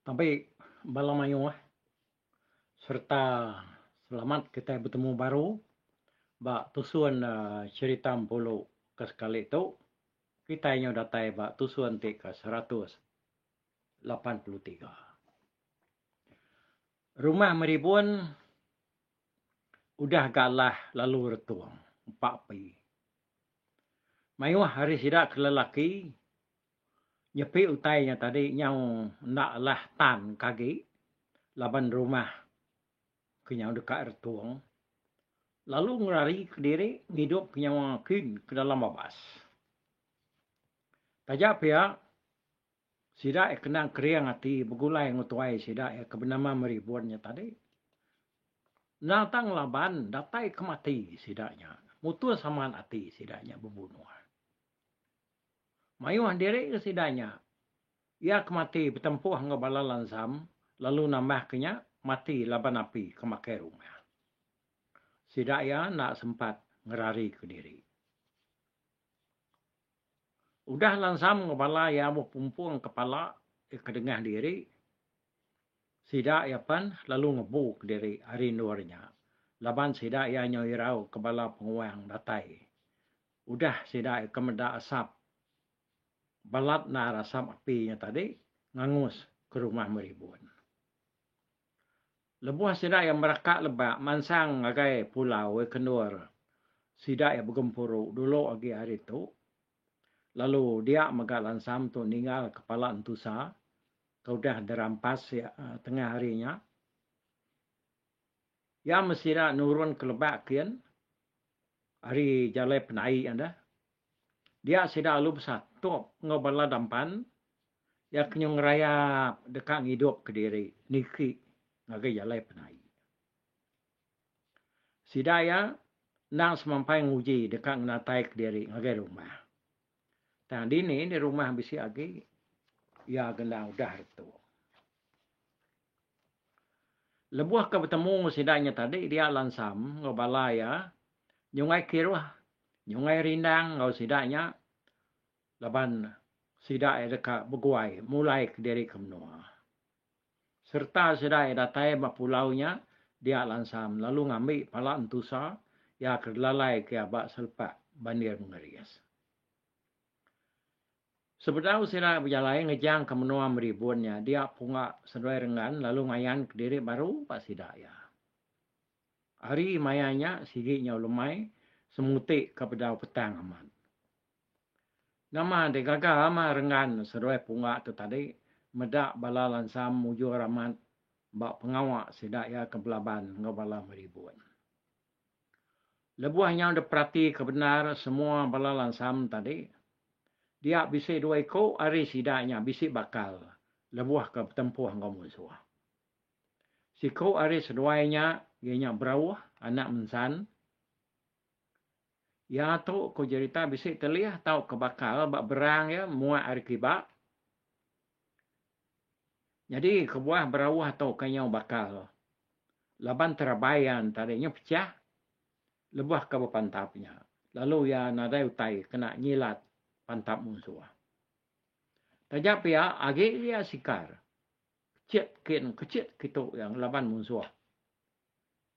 Tabi bala mayuh sereta selamat kitai betemu baru ba tusun cherita Empulu ke sekali tu kitai nyau datai ba tusun ti ke 183. Rumah Meribun udah ga alah lalu retung empa pi. Mayuh ari sida ke lelaki nyepi utai nya tadi nyau enda alah tan ke agi laban rumah ke nyau deka retung lalu ngerari kediri ngidup ke nyawa kin ke dalam babas. Taja pia Sida iya kenang kering ati begulai enggau tuai sida iya ke benama Meribun nya tadi. Endang tang ngelaban datai ke mati sida nya mutus amat ati sida nya bebunuh. Mayuh diri ke sida nya iya ke mati betempuh enggau bala Lansam lalu nambahka nya mati laban api ke makai rumah. Sida iya enda sempat ngerarika diri. Udah Lansam enggau bala iya bepumpung kepala iya ke dengah diri, sida iya pen lalu ngebu kediri ari endur nya laban sida iya nyau irau ke bala penguang datai. Udah sida iya ke meda asap balat endar asap api nya tadi ngangus ke rumah Meribun. Lebuh sida iya meraka lebak mansang ngagai pulau iya ke endur sida iya begempuru dulu agi ari tu, lalu dia mega Lansam tu ninggal kepala entusa ke udah dirampas iya tengah hari nya. Iya meh sida nurun ke lebak kin ari jalai penai enda. Dia sida lalu besatup enggau bala dampan iya ke nyau ngerayap deka ngidup kediri niki ngagai jalai penai. Sida iya endang semampai nguji deka ngenatai kediri ngagai rumah. Tang dini di rumah bisi agi iya ke endang udah retu. Lebuh ke betemu sida nya tadi dia Lansam enggau bala iya nyungai kiruh nyungai rindang enggau sida nya laban sida iya deka beguai mulai kediri ke menua. Sereta sida iya datai ba pulau nya, dia Lansam lalu ngambi pala entusa iya ke dilalai ke iya ba selepak bandir Mengeris. Sebedau sida bejalai ngejang ke menua Meribun nya, dia Pungga seduai Renggan lalu ngayan kediri baru ba sida iya. Hari maya nya sigi nyau lemai semuti ke bedau petang amat. Nama deh gaga mah Renggan seduai Pungga tu tadi meda bala Lansam mujur amat ba pengawa sida iya ke belaban enggau bala Meribun. Lebuh nyau diperati ke bendar semua bala Lansam tadi, dia bisi dua iku ari sida nya bisi bakal lebuh ke betempuh enggau munsuh. Siku ari seduai nya iya nya Brauh anak Mensan. Iya tu ku jerita bisi telih tauka bakal ba berang iya muak ari kiba. Nyadi kebuah berauh tu ke nyau bakal laban terabai iya enta deh nyau pecah lebuh ke bepantap nya lalu iya nadai utai kena nyilat pantap munsuh. Taja pia agi iya sikar kechit kin kechit kitu iya ngelaban munsuh.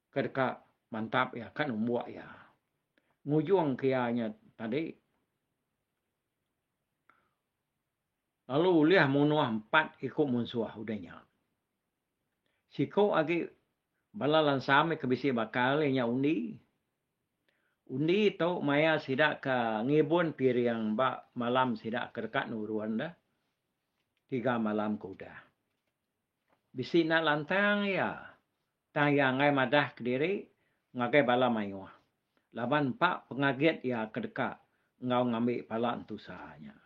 Ke deka mantap iya ka numbuk iya. Ngujung ke iya nya tadi lalu ulih munuh empat iku munsuh udah nya. Siku agi bala lansam ke bisi bakal iya nya undi. Undi tu maya sida ke ngibun piring ba malam sida ke deka nurun deh tiga malam ke udah. Bisi enda lantang iya Tang iya enggai madah kediri ngagai bala mayuh laban empa pengagit iya ke deka enggau ngambi pala entusa nya.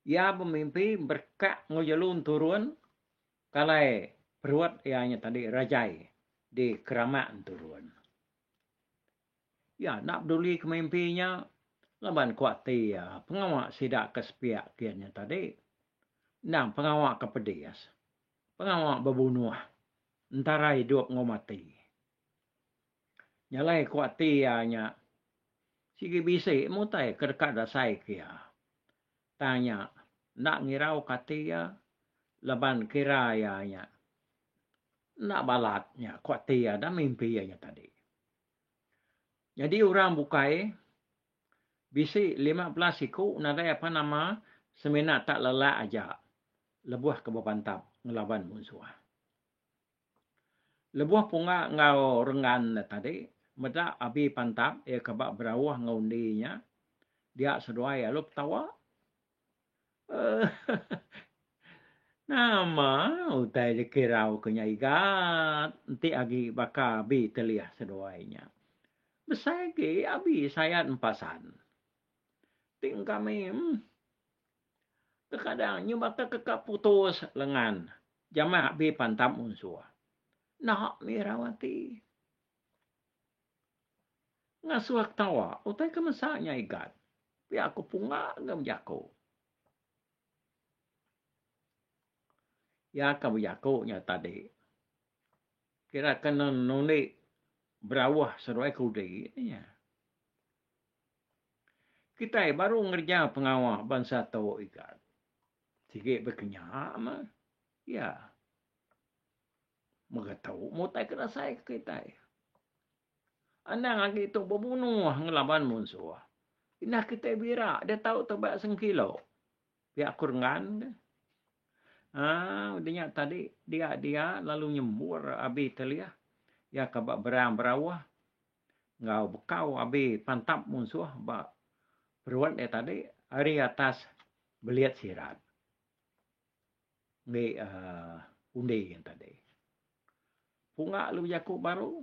Iya bemimpi berekak enggau jelu enturun ke alai perut iya nya tadi rajai di keramak enturun. Iya enda peduli ke mimpi nya laban ku ati iya pengawa sida ke sepiak kin nya tadi endang pengawa ke pedis. Pengawa bebunuh entara idup enggau mati. Nya alai ku ati iya nya sigi bisi meh utai ke deka dasai ke iya. Tang nya enda ngirau ke ati iya. Laban kira iya nya enda balat nya ku ati iya da mimpi iya nya tadi. Nyadi orang bukai bisi 15 iku nadai apa nama semina tak lelak aja lebuh ke bepantap ngelaban munsuh. Lebuh Punga enggau Renggan ne tadi meda abi pantap iya ke ba berauh enggau undi nya dia seduai lalu petawa. Nama utai dikirau ke nya igat enti agi baka abi telih seduai nya. Besai agi abi sayat empasan. Ti engkami em. Kekadang nyu baka ke ka putus lengan jamah abi pantap munsuh. Enda mirau ati. Ngasuh ketawa utai ke mesa nya igat. Pia ku Punga ga bejaku. Iya ka bejaku nya tadi. Kira ke nundi berauh seduai kudi nya. Kitai baru ngereja pengawa bansa tu igat. Sigi bekenya meh iya. Mega tau mutai ke dasai ke kitai. Anang agi tu bebunuh ngelaban munsuh. Indah kitai bira dia tau tebak sengkilo. Pia ku Renggan ke. Aa udah nya tadi dia dia lalu nyembur abi telih iya ke ba berang berauh enggau bekau abi pantap munsuh ba perut iya tadi ari atas belit sirat enggi uhh undi iya tadi. Punga lalu bejaku baru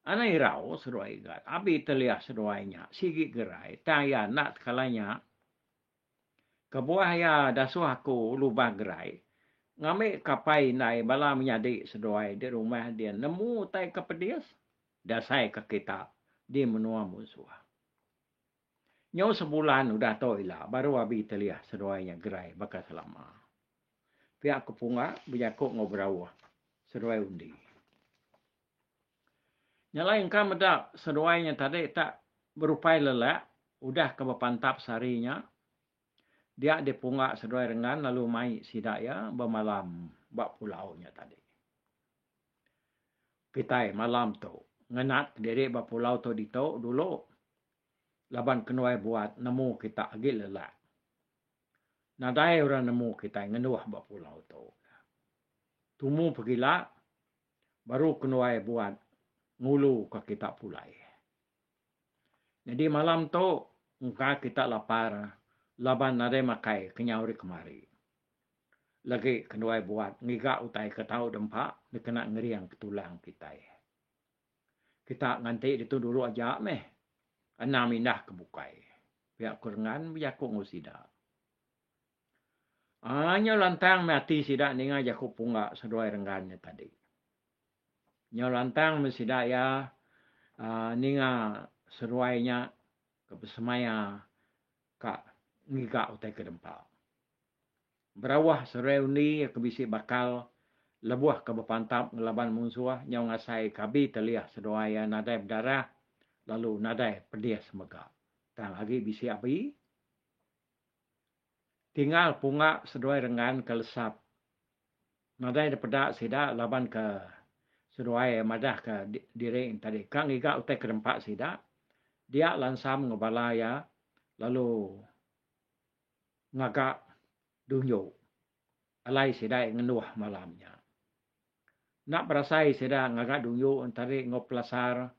anang irau seduai igat abi telih seduai nya sigi gerai tang iya enda tekala nya. Kebuah iya dasuh aku lubah gerai ngambi ka apai indai bala menyadi seduai di rumah din nemu utai ke pedis dasai ka kita di menua munsuh. Nyau sebulan udah tu ila baru abi telih seduai nya gerai baka selama. Pia ku Pungga bejaku enggau Berauh seduai undi. Nya alai engka meda seduai nya tadi tak berupai lelak udah ke bepantap sehari nya, dia dipungga seduai Renggan lalu mai sida iya bemalam ba pulau nya tadi. Kitai malam tu ngenat kediri ba pulau tu ditu dulu laban kenuai buat nemu kita agi lelak. Nadai orang nemu kitai ngenduh ba pulau tu. Tumu pegila baru kenuai buat ngulu ka kita pulai. Nyadi malam tu engka kita lapar laban nadai makai kenyau ari kemari. Lagi kenuai buat ngiga utai ke tau dempa dikena ngering ke tulang kitai. Kita nganti ditu dulu aja meh anang mindah ke bukai, pia ku Rengan bejaku enggau sida. Aaa nyau lantang meh ati sida ninga jaku pungga seduai Renggan nya tadi. Nyau lantang meh sida iya aaa ninga seduai nya ke besemaya ka ngiga utai ke dempa. Berauh seduai undi ke bisi bakal lebuh ke bepantap ngelaban munsuh nyau ngasai ke abi telih seduai iya nadai bedarah lalu nadai pedis mega. Tang agi bisi abi. Tinggal pungga seduai Renggan ke lesap. Nadai dipeda sida laban ke seduai madah ke diri tadi ka ngiga utai ke dempa sida. Dia Lansam enggau bala iya lalu ngaga dunju alai sida ngenduh malam nya. Enda berasai sida ngaga dunju tadi enggau pelasar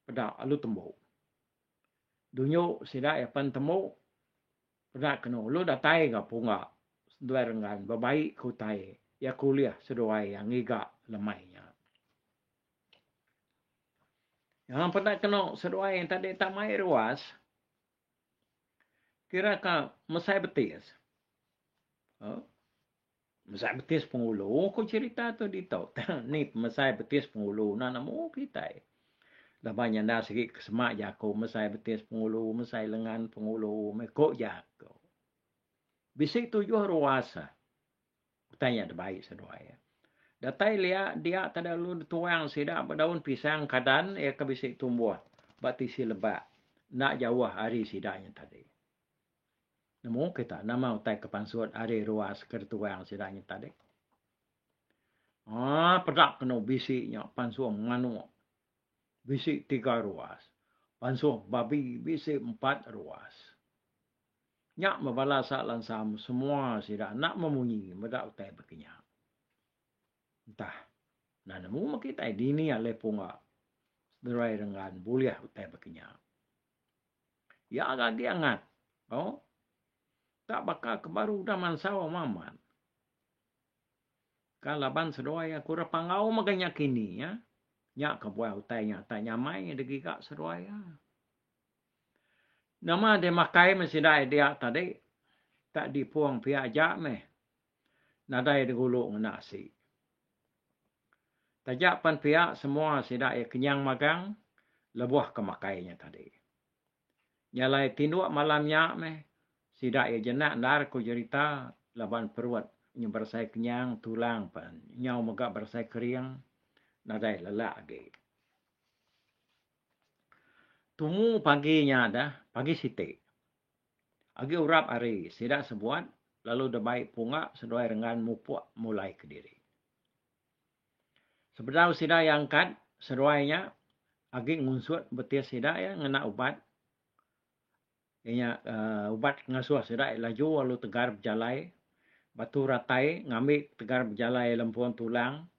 peda lalu tembu. Dunyu sida iya pen temu peda kenu lalu datai ga pungga seduai Renggan bebai ke utai iya ke ulih seduai iya ngiga lemai nya. Yang peda kenu seduai tadi tak mai ruas kira ka mesai betis. Huh? Mesai betis pengulu ku cherita tu ditu. Ni pemesai betis pengulu enda nemu kitai. Laban nya enda sigi ke semak jaku mesai betis pengulu, mesai lengan pengulu meh ku jaku. Bisi tujuh ruas utai nya dibai seduai. Datai lia dia tadi lalu dituang sida ba daun pisang kadan iya ke bisi tumbuh ba tisi lebak enda jauh ari sida nya tadi. Nemu kita nama utai ke pansut ari ruas ke dituang sida nya tadi. Haa peda kenu bisi nya pansuh manuk bisi tiga ruas, pansuh babi bisi empat ruas. Nya meh bala sa lansam semua sida enda memunyi meda utai baka nya. Entah enda nemu meh kitai dini alai pungga seduai renggan bulih utai baka nya. Iya ga agi angat tau tak baka ke baru udah mansau amat. Ka laban seduai iya kurang panggau mega nya kini iya. Nya kebuah utai nya tak nyamai digiga seduai iya. Nama deh makai meh sida iya dia tadi tak dipung pia aja meh nadai digulu ngena asi. Taja pen pia semua sida iya kenyang magang lebuh ke makai nya tadi. Nya alai tinduk malam nya meh sida iya jenak endar ku jerita laban perut nyu berasai kenyang tulang pen nyau mega berasai kering nadai lelak agi. Tumu pagi nya dah pagi siti. Agi urap hari sida sebuat lalu debai punga seduai renggan mupuk mulai kediri. Sebedau sida iya angkat, seduai nya agi ngunsut betis sida iya ngena ubat iya nya uhh ubat ngasuh sida iya laju lalu tegar bejalai. Batu ratai ngambi tegar bejalai lempung tulang,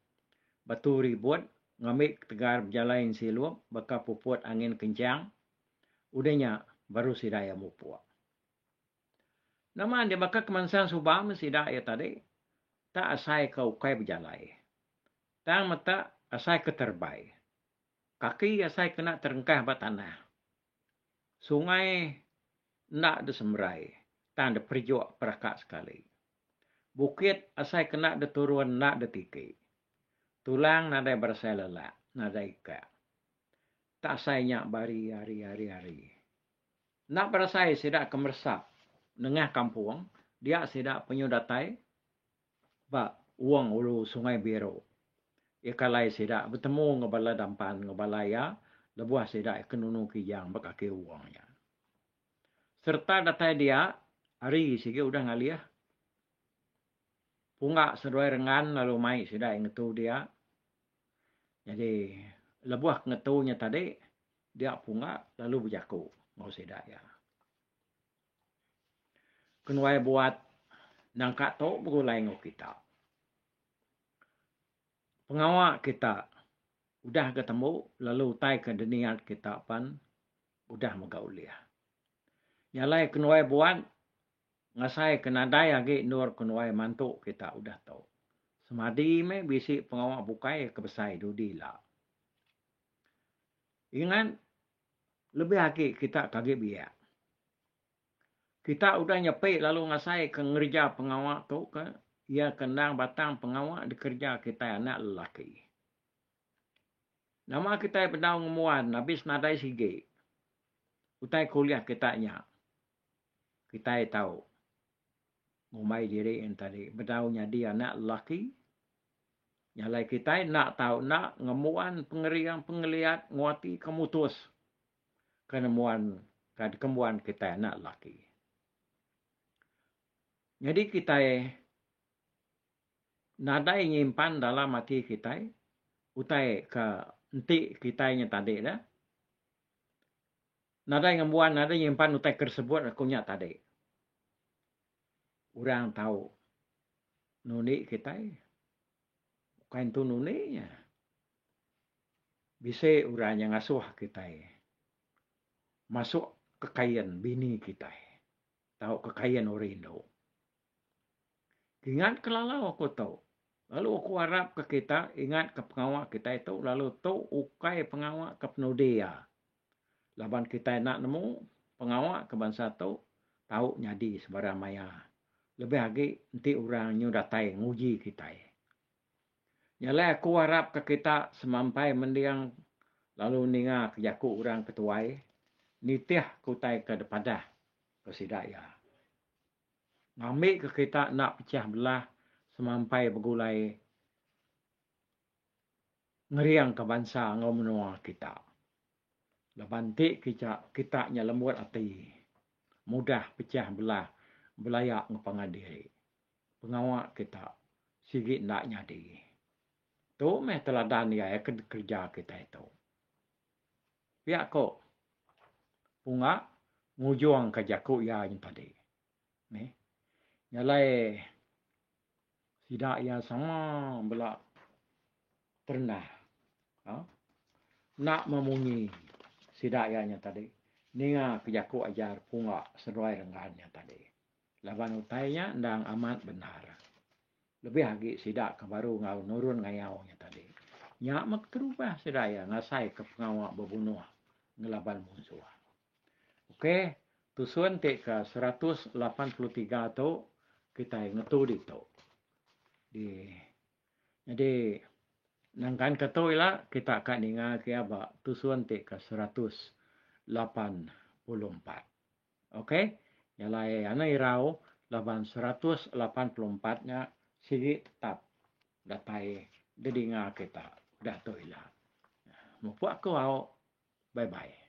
batu ribut ngambi tegar bejalai ensilup baka puput angin kenchang. Udah nya baru sida iya mupuk. Nama enda baka ke mansang suba meh sida iya tadi tak asai ke ukai bejalai. Tang meta asai ke terebai. Kaki asai kena terengkah ba tanah. Sungai enda disemerai tang diperejuk peraka sekali. Bukit asai kena diturun enda ditiki. Tulang nadai berasai lelak, nadai ikak. Tak asai nya bari hari hari hari. Enda berasai sida ke meresap nengah kampung dia sida penyu datai ba wong ulu Sungai Biru. Iya ke alai sida betemu enggau bala dampan enggau bala iya lebuh sida ke nunu kijang ba kaki wong nya. Sereta datai dia, hari sigi udah ngalih. Pungga seduai Renggan lalu mai sida ngetu dia. Nyadi lebuh ke ngetu nya tadi dia pungga lalu bejaku enggau sida iya. Kenuai buat nangka tu begulai enggau kita. Pengawa kita udah ga tembu lalu utai ke diniat kita pan udah mega ulih. Nya alai kenuai buat Ngasai ke nadai agi endur ke nuai mantu kita udah tu. Semadi meh bisi pengawa bukai ke besai dudi ila. Ingat lebih agi kita ke agi biak. Kita udah nyepi lalu ngasai ke ngereja pengawa tu ke iya ke endang batang pengawa dikereja kitai anak lelaki. Nama kitai bedau ngembuan abis nadai sigi utai ke ulih kita nya. Kitai tau ngumbai diri en tadi bedau nyadi anak lelaki. Nya alai kitai enda tau enda ngembuan pengering pengeliat nguati ke mutus ke nemuan ke dikembuan kitai anak lelaki. Nyadi kitai nadai nyimpan dalam ati kitai utai ke enti kitai nya tadi dah. Nadai ngembuan nadai nyimpan utai ke disebut aku nya tadi. Orang tau nundi kitai. Bukai entu nundi nya. Bisi orang nya ngasuh kitai masuk ke kain bini kitai tauka kain orang indu. Ingat ke lalau aku tu. Lalu aku arap ke kita ingat ke pengawa kitai tu lalu tu ukai pengawa ke penudi iya. Laban kitai enda nemu pengawa ke bansa tu tau nyadi sebarang maya lebih agi enti orang nyu datai nguji kitai. Nya alai aku arap ke kita semampai mending lalu ninga ke jaku orang ke tuai nitih ke utai ke dipadah ke sida iya. Ngambi ke kita enda pechah belah semampai begulai ngeringka bansa enggau menua kita. Laban enti kica kita nya lembut ati, mudah pechah belah belaya enggau pangan diri, pengawa kita sigi enda nyadi. Tu meh teladan iya ke dikereja kitai tu. Pia ko Punga ngujungka jaku iya nya tadi. Nih. Nya alai sida iya sama bela terenah. Ha? Enda memunyi sida iya nya tadi ninga ke jaku ajar Punga seduai Renggan nya tadi. Laban utai nya endang amat bendar. Lebih agi sida ke baru enggau nurun ngayau nya tadi. Nya meh keterubah sida iya ngasaika pengawa bebunuh ngelaban munsuh. Ok, tusun ti ke 183 tu kitai ngetu ditu. Di nyadi nangkan ke tu ila kita ka ninga ke iya ba tusun ti ke 184. Ok, nya alai anang irau laban 184 nya sigi tetap datai didinga kita udah tu ila. Mupuk aku au. Bye bye.